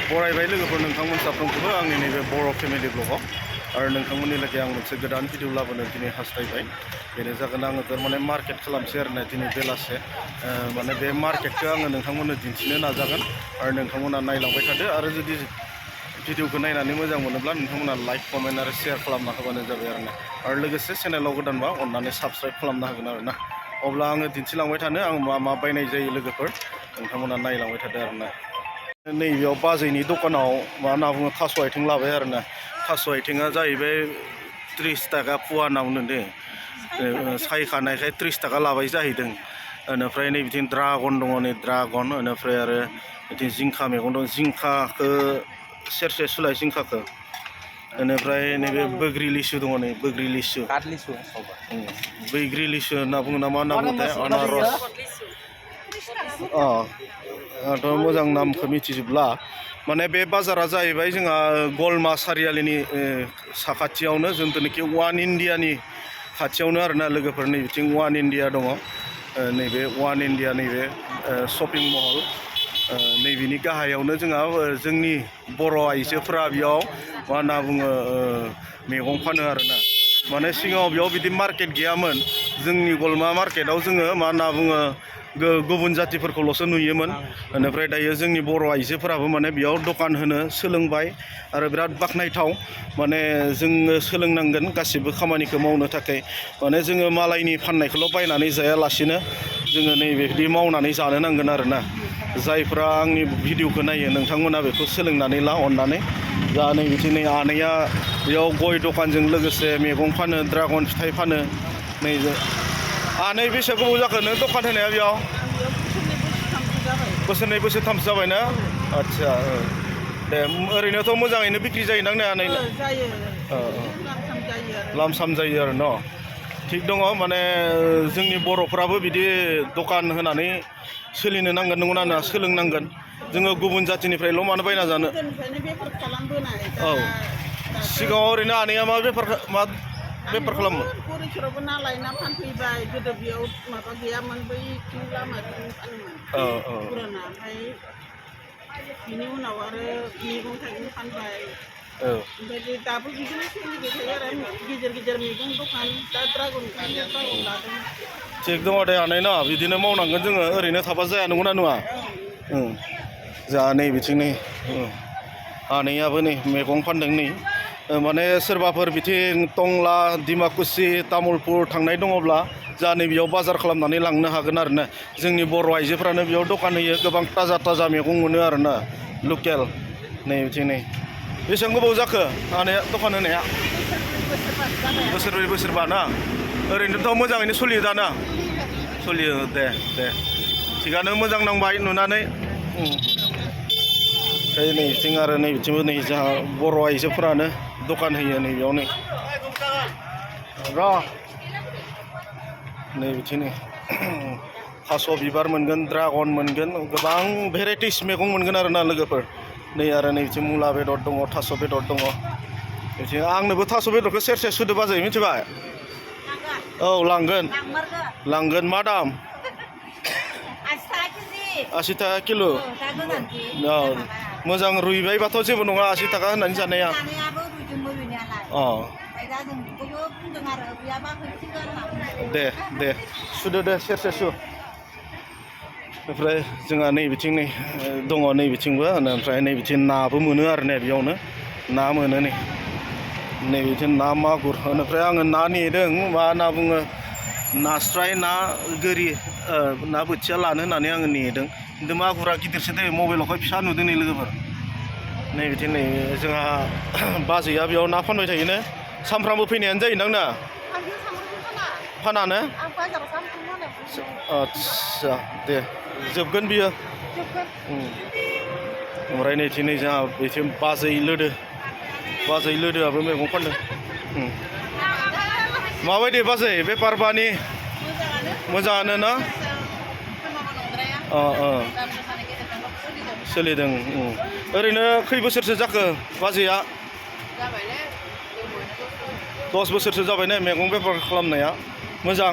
बरायबाय लोगोफोर नोंथांमोन साफ्रोमखौबो आंनि नैबे बर' फेमिलि ब्लगाव आरो नोंथांमोननि लागै आं मोनसे गोदान भिडिअ लाबोनो दिनै हास्थायबाय बेनो जागोन आङो थारमाने मार्केट खालामसै आरोना दिनै बेलासे माने बे मार्केटखौ आङो नोंथांमोननो दिन्थिनो नाजागोन आरो नोंथांमोना नायलांबाय थादो आरो जुदि भिडिअखौ नायनानै मोजां मोनोब्ला नोंथांमोना लाइक कमेन्ट आरो शेयार खालामना होबानो जाबाय आरो लोगोसे चेनेलाव गोदानबा अननानै साबस्क्राइब खालामना होगोन आरोना अब्ला आङो दिन्थिलांबाय थानो आं मा मा बायनाय जायो लोगोफोर नोंथांमोना नायलांबाय थादो आरोना नैबेयाव बाजैनि दखानाव मा होनना बुङो थास' आथिं लाबाय आरोना थास' आथिङा जाहैबाय 30 थाखा फवा होनना बुंदों दे सायखानायखाय 30 थाखा लाबाय जाहैदों बेनिफ्राय नै बिथिं ड्रागन दङ नै ड्रागन बेनिफ्राय आरो बिथिं जिंखा मैगं दं जिंखाखौ सेरसे सुलाय जिंखाखौ बेनिफ्राय नैबे बैग्रि लिसु दङ नै बैग्रि लिसु बैग्रि लिसु होनना बुङो ना मा होनना बुङोथाय आनारस आंथ' मोजां नामखौ मिथिजोबला माने बे बाजारा जाहैबाय जोंहा गलमा सारियालिनि साखाथियावनो जोंथुनाखि वान इण्डियानि खाथियावनो आरोना लोगोफोर नै बिथिं वान इण्डिया दङ नैबे वान इण्डिया नैबे शपिं महल नैबेनि गाहायावनो जोंहा जोंनि बर' आइजोफोरा बेयाव मा होनना बुङो मैगं फानो आरोना माने सिगाङाव बेयाव बिदि मार्केट गैयामोन जोंनि गलमा मार्केटाव जोङो मा होनना बुङो गुबुन जातिफोरखौल'सो नुयोमोन बेनिफ्राय दायो जोंनि बर' आइजोफोराबो माने बेयाव दखान होनो सोलोंबाय आरो बिराद बाख्नायथाव माने जोङो सोलोंनांगोन गासिबो खामानिखौ मावनो थाखाय माने जोङो मालायनि फाननायखौल' बायनानै जायालासिनो जोङो नैबेदि मावनानै जानो नांगोन आरोना जायफ्रा आंनि भिडिअखौ नायो नोंथांमोना बेखौ सोलोंनानै ला अननानै दा नै बिथिं नै आनैया बेयाव गय दखानजों लोगोसे मैगं फानो ड्रागन फिथाइ फानो नै आनै बेसे गोबाव जाखो नों दखान होनाया बेयाव बोसोरनै बोसोरथामसो जाबाय ना आदसा दे ओरैनोथ' मोजाङैनो बिक्रि जायो ना आनै लामसाम जायो आरो न' थिग दङ माने जोंनि बर'फ्राबो बिदि दखान होनानै सोलिनो नांगोन नंगौना नङा सोलोंनांगोन जोङो गुबुन जातिनिफ्रायल' मानो बायना जानो औ सिगाङाव ओरैनो आनैया मा बेफार खालामो गरिबफोरावबो ना लायना फानफैबाय गोदो बेयाव माबा गैयामोन बै लामाजों फानोमोन पुराना ओमफ्राय बिनि उनाव आरो मैगं थाइगं फानबाय ओमफ्राय दाबो बिदिनो सोलिबाय थायो आरो गेजेर गेजेर मैगं दखान दा ड्रागन लादों थिग दङ दे आनै ना बिदिनो मावनांगोन जोङो ओरैनो थाबा जाया नंगौना नङा जोंहा नै बिथिं नै आनैयाबो नै मैगं फानदों नै माने सोरबाफोर बिथिं टंला डिमाकुसि तामुलपुर थांनाय दङब्ला जोंहा नै बेयाव बाजार खालामनानै लांनो हागोन आरोना जोंनि बर' आइजोफ्रानो बेयाव दखान होयो गोबां ताजा ताजा मैगं मोनो आरोना लकेल नै बिथिं नै बेसेबां गोबाव जाखो आनैया दखान होनाया बोसोरब्रै बोसोरबा ना ओरैनोथ' मोजाङैनो सोलियो दाना सोलियो दे थिगानो मोजां नांबाय नुनानै ओमफ्राय नै बिथिं आरो नै बिथिंबो नै जोंहा बर' आइजोफोरानो दखान होयो नै बेयाव नै नै बिथिं नै थास' बिबार मोनगोन ड्रागन मोनगोन गोबां भेराइटिस मैगं मोनगोन आरोना लोगोफोर नै आरो नै बिथिं मुला बेदर दङ थास' बेदर दङ बिथिं आंनोबो थास' बेदरखौ सेरसे सुदो बाजै मिथिबाय औ लांगोन मा दाम 80 थाखा किल' औ मोजां रुइबायबाथ' जेबो नङा 80 थाखा होननानै जानाया दे सुदो दे सेरसे सु ओमफ्राय जोंहा नै बिथिं नै दङ नै बिथिंबो ओमफ्राय नै बिथिं नाबो मोनो आरो ने बेयावनो ना मोनो नै बिथिं ना मागुर ओमफ्राय आङो ना नेदों मा होनना बुङो नास्राय ना गोरि ना बोथिया लानो होननानै आङो नेदों खिन्थु मागुरा गिदिरसो दे मबाइलावहाय फिसा नुदों नै लोगोफोर नै बिथिं नै जोंहा बाजैया बेयाव ना फानबाय थायोनो सानफ्रामबो फैनायानो जायो नोंना फानानो आदसा दे जोबगोन बियो ओमफ्राय नैथिं नै जोंहा बिथिं बाजै लोदोआबो मैगं फानदों माबायदि बाजै बेफार बानि मोजाङानो ना सोलिदों ओरैनो खै बोसोरसो जाखो बाजैया 10 बोसोरसो जाबाय ने मैगं बेफार खालामनाया मोजां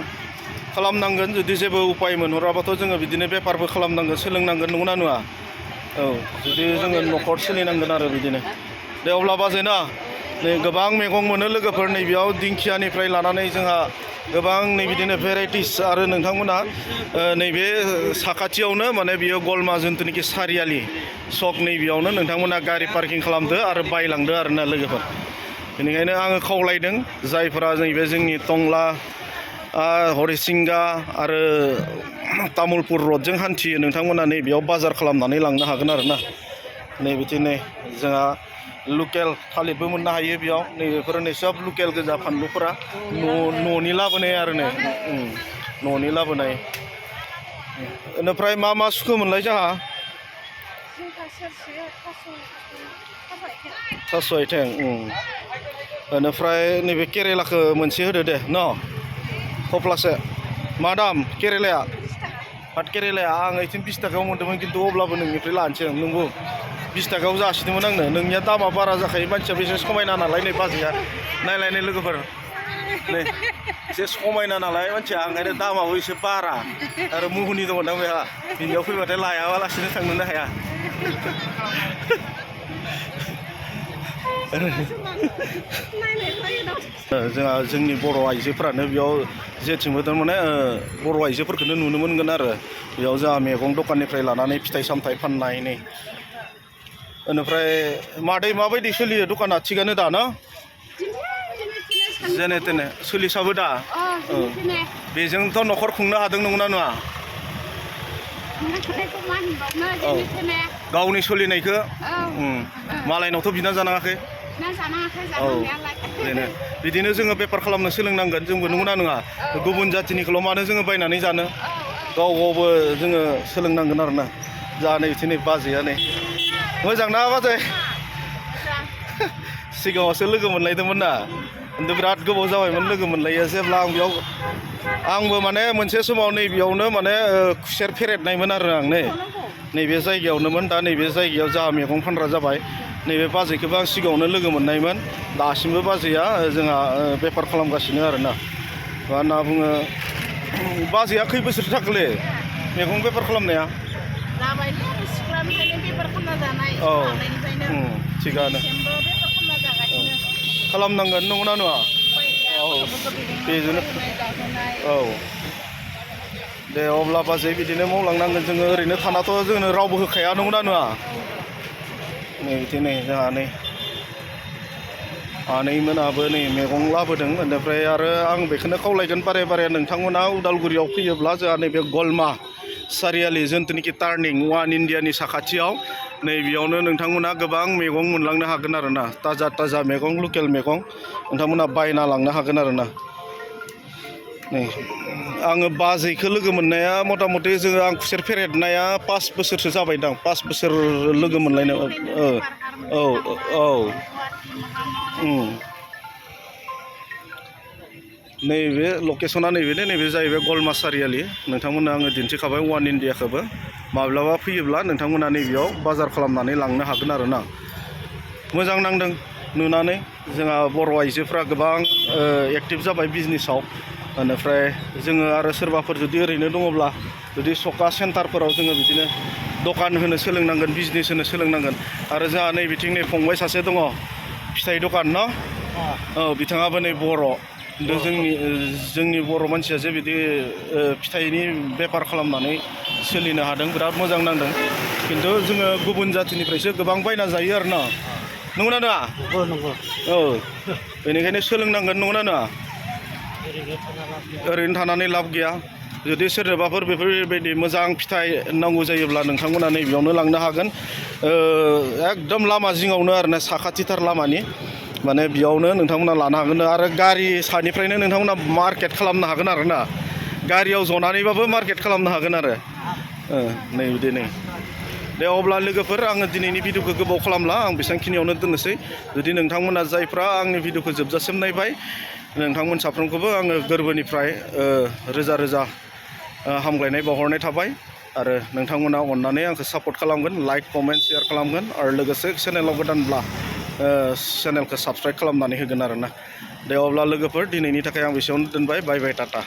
खालामनांगोन जुदि जेबो उपाय मोनहराबाथ' जोङो बिदिनो बेफारबो खालामनांगोन सोलोंनांगोन नंगौना नङा औ जुदि जोङो न'खर सोलिनांगोन आरो बिदिनो दे अब्ला बाजै ना नै गोबां मैगं मोनो लोगोफोर नैबेयाव दिंखियानिफ्राय लानानै जोंहा गोबां नै बिदिनो भेराइटिस आरो नोंथांमोना नैबे साखाथियावनो माने बियो गलमा जिथुनाखि सारियालि सक नैबेयावनो नोंथांमोना गारि पार्किं खालामदो आरो बायलांदो आरोना लोगोफोर बेनिखायनो आङो खावलायदों जायफोरा नैबे जोंनि टंला हरिसिंगा आरो तामुलपुर रडजों हान्थियो नोंथांमोना नैबेयाव बाजार खालामनानै लांनो हागोन आरोना नै बिदिनो जोंहा लकेल थालिरबो मोननो हायो बेयाव नैबेफोर नै सब लकेल गोजा फानलुफोरा न'नि लाबोनाय आरो न'नि लाबोनाय बेनिफ्राय मा मा सुखोमोनलाय जोंहा थास' आथिं बेनिफ्राय नैबे केरेलाखौ मोनसे होदो दे न' थफ्लासे मा दाम केरेलाया भात केरेलाया आं 20 थाखायाव मोन्दोंमोन खिन्थु अब्लाबो नोंनिफ्राय लानोसै आं नंगौ 20 थाखायाव जासिदोंमोन आंनो नोंनिया दामा बारा जाखायो मानसिया एसे समायना नालाय नै बाजैया नायलायनाय लोगोफोर नै एसे समायना नालाय मानसिया ओंखायनो दामाबो एसे बारा आरो मुहुनि दङ ना बेहा बिनियाव फैबाथाय लायाबालासिनो थांनोनो हाया जोंहा जोंनि बर' आइजोफोरानो बेयाव जेथिंबो थारमाने बर' आइजोफोरखौनो नुनो मोनगोन आरो बेयाव जोंहा मैगं दखाननिफ्राय लानानै फिथाइ सामथाइ फाननाय नै बेनिफ्राय मादै माबायदि सोलियो दखाना थिगानो दा न जेने तेने सोलिसाबो दा बेजोंथ' न'खर खुंनो हादों नंगौना नङा गावनि सोलिनायखौ मालायनावथ' बिना जानाङाखै बेनो बिदिनो जोङो बेफार खालामनो सोलोंनांगोन जोंबो नंगौना नङा गुबुन जाथिनिखौल' मानो जोङो बायनानै जानो गाव गावबो जोङो सोलोंनांगोन आरोना जा नै बिथिं नै बाजैया नै मोजां ना बाजै सिगाङावसो लोगो मोनलायदोंमोन ना खिन्थु बिराद गोबाव जाबायमोन लोगो मोनलायो जेब्ला आं बेयाव आंबो माने मोनसे समाव नैबेयावनो माने खुसेर फेरेदनायमोन आरो आं नैबे जायगायावनोमोन दा नैबे जायगायाव जोंहा मैगं फानग्रा जाबाय नैबे बाजैखौबो आं सिगाङावनो लोगो मोननायमोन दासिमबो बाजैया जोंहा बेफार खालामगासिनो आरोना मा होनना बुङो बाजैया खै बोसोर थाखोलै मैगं बेफार खालामनाया औ थिगानो खालामनांगोन नंगौना नङा औ बेजोंनो औ दे अब्ला बाजै बिदिनो मावलांनांगोन जोङो ओरैनो थानाथ' जोंनो रावबो होखाया नंगौना नङा नै बिदिनो जोंहा नै आनैमोनाबो नै मैगं लाबोदों बेनिफ्राय आरो आं बेखौनो खावलायगोन बारे बारे नोंथांमोना उदालगुरियाव फैयोब्ला जोंहा नैबे गलमा सारियालि जिथुनाखि टार्निं वान इण्डियानि साखाथियाव नैबेयावनो नोंथांमोना गोबां मैगं मोनलांनो हागोन आरोना ताजा ताजा मैगं लकेल मैगं नोंथांमोना बायना लांनो हागोन आरोना नै आङो बाजैखौ लोगो मोननाया मथा मथि जोङो आं खुसेर फेरेदनाया 5 बोसोरसो जाबायदां 5 बोसोर लोगो मोनलायनो औ नैबे लकेसना नैबे जाहैबाय गलमा सारियालि नोंथांमोननो आङो दिन्थिखाबाय वान इण्डियाखौबो माब्लाबा फैयोब्ला नोंथांमोना नैबेयाव बाजार खालामनानै लांनो हागोन आरोना मोजां नांदों नुनानै जोंहा बर' आइजोफ्रा गोबां एक्टिभ जाबाय बिजनेसाव बेनिफ्राय जोङो आरो सोरबाफोर जुदि ओरैनो दङब्ला जुदि सखा सेन्टारफोराव जोङो बिदिनो दखान होनो सोलोंनांगोन बिजनेस होनो सोलोंनांगोन आरो जोंहा नै बिथिं नै फंबाय सासे दङ फिथाइ दखान न बिथाङाबो नै बर' खिन्थु जोंनि बर' मानसिया जे बिदि फिथाइनि बेफार खालामनानै सोलिनो हादों बिराद मोजां नांदों खिन्थु जोङो गुबुन जाथिनिफ्रायसो गोबां बायना जायो आरो ना नंगौना नङा औ बेनिखायनो सोलोंनांगोन नंगौना नङा ओरैनो थानानै लाब गैया जुदि सोरनोबाफोर बेफोरबायदि मोजां फिथाइ नांगौ जायोब्ला नोंथांमोना नैबेयावनो लांनो हागोन एकदम लामा जिङावनो आरोना साखाथिथार लामानि माने बेयावनो नोंथांमोना लानो हागोन आरो गारि सानिफ्रायनो नोंथांमोना मार्केट खालामनो हागोन आरोना गारियाव जनानैबाबो मार्केट खालामनो हागोन आरो नै बिदिनो दे अब्ला लोगोफोर आङो दिनैनि भिडिअखौ गोबाव खालामला आं बेसेबांखिनियावनो दोननोसै जुदि नोंथांमोना जायफ्रा आंनि भिडिअखौ जोबजासिम नायबाय नोंथांमोन साफ्रोमखौबो आङो गोरबोनिफ्राय रोजा रोजा हामग्लायनाय बावहरनाय थाबाय आरो नोंथांमोना अननानै आंखौ सापर्ट खालामगोन लाइक कमेन्ट शेयार खालामगोन आरो लोगोसे चेनेलाव गोदानब्ला चेनेलखौ साबस्क्राइब खालामनानै होगोन आरोना दे अब्ला लोगोफोर दिनैनि थाखाय आं बेसेयावनो दोनबाय बाय बाय टाटा